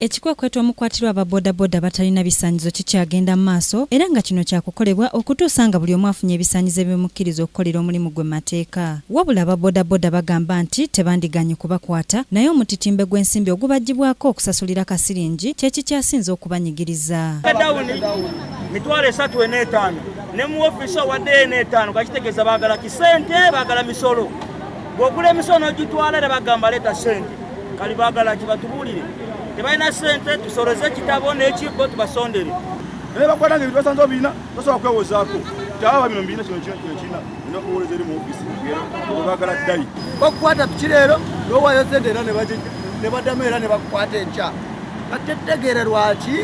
Ekikwekweto omukwatirwa aba bodaboda abatalina bisaanyizo kikyagenda mu maaso era nga kino kyakukolebwa okutuusa nga buli omu afunye ebisaanyizo ebimukkiriza okukolera omulimu gwe mu mateeka. Wabula aba bodaboda bagamba nti tebandigaanye kubakwata naye omutitimbe gw'ensimbi ogubaggyibwako okusasulira kasiringi kye kikyasinze okubanyigiriza. Dawuni 305 ne mu ofiisi owaddeyo 45, kakitegeeza baagala kisente, baagala misolo. Bw'ogula emisolo n'ogitwala era bagamba leeta ssente. Kali baagala ki? Batubuulire. Tebalina ssente, tusoleze ekitabo n'ekibbo tubasondere. Naye bakwata nga ebintu basanze obirina, tosobola kwewozaako kyaba bino mbirina, kino kino kino kirina olina okuwoleza eri mu ofiisi baagala ddayi. Bakukwata piki leero n'owaayo sente era ne baddamu era ne bakukwata enkya. Kati tetutegeera lwaki.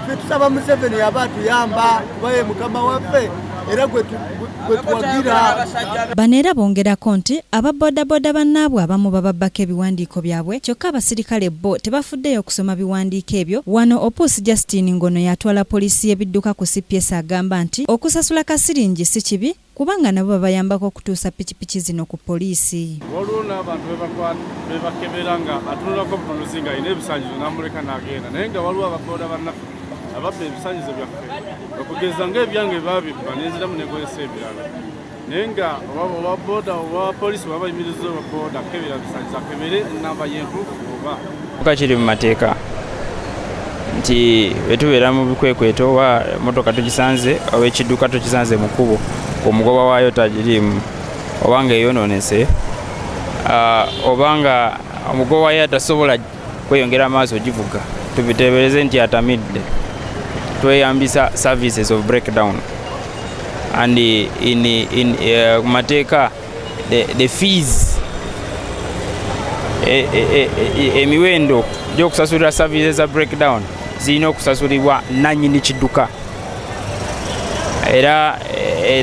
Ffe tusaba Museveni yaba atuyamba kuba ye mukama waffe era gwe tuwagira. Bano era bongerako nti aba bodaboda bannaabwe abamu bababbako ebiwandiiko byabwe, kyokka abasirikale bo tebafuddeyo okusoma biwandiiko ebyo. Wano Opusi Justine ng'ono yatwala poliisi y'ebidduka ku CPS agamba nti okusasula kasiringi si kibi kubanga nabo babayambako okutuusa pikipiki zino ku poliisi. Waliwo n'abantu bebakebera nga atunulako butunuzi nga alina ebisanyizo n'amuleka n'agenda, naye nga waliwo ababooda bannaffe ababba ebisanyizo byaffe, okugeza ng'ebyange babibba nenziramu nekozesa ebirala, naye nga owa booda owa poliisi baba bayimiriza owa booda akebera bisanyizo, akebere enamba yentuufu oba Ka kiri mu mateeka nti bwe tubeera mu bikwekweto oba motoka tugisanze oba ekidduka tukisanze mu kkubo, omugoba waayo tagiriimu oba nga eyonoonese, oba nga omugoba waayo atasobola kweyongera maaso givuga, tubiteebereze nti atamidde, tweyambisa services of breakdown and in mateeka the fees, emiwendo gy'okusasulira services za breakdown zirina okusasulibwa nannyini kidduka, era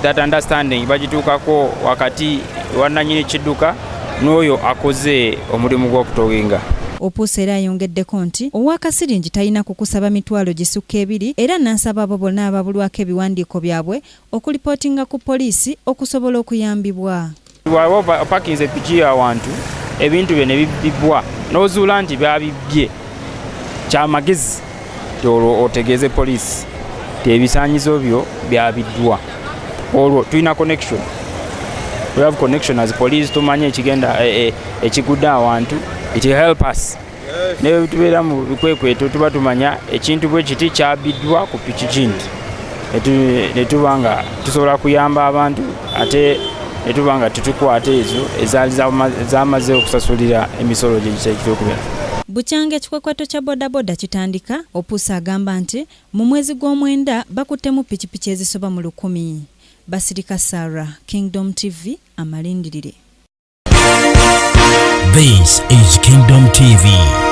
that understanding bagituukako wakati wa nannyini kidduka n'oyo akoze omulimu gw'okutowinga. Opuusa era ayongeddeko nti owakasiringi talina kukusaba 200,000 era n'asaba abo bonna ababulwako ebiwandiiko byabwe okulipootinga ku poliisi okusobola okuyambibwa. Waba opakinze piki awantu, ebintu bye ne bibbibwa n'ozuula nti byabibbye, kyamagezi ti olwo otegeeze poliisi ti ebisaanyizo byo byabiddwa. Olwo tulina connection, we have connection as police, tumanye ekigenda ekigudde awantu. It will help us ne tubeera mu bikwekweto, tuba tumanya ekintu bwe kiti kyabbiddwa ku piki kindi, ne tuba nga tusobola kuyamba abantu, ate ne tuba nga tetukwata ezo ezaali zamaze okusasulira emisolo gye giteekera okubeera. Bukyanga ekikwekweto kya bodaboda kitandika, Opuusa agamba nti mu mwezi gw'omwenda bakuttemu pikipiki ezisoba mu 1000. Basirika Sarah, Kingdom TV, amalindirire. This is Kingdom TV.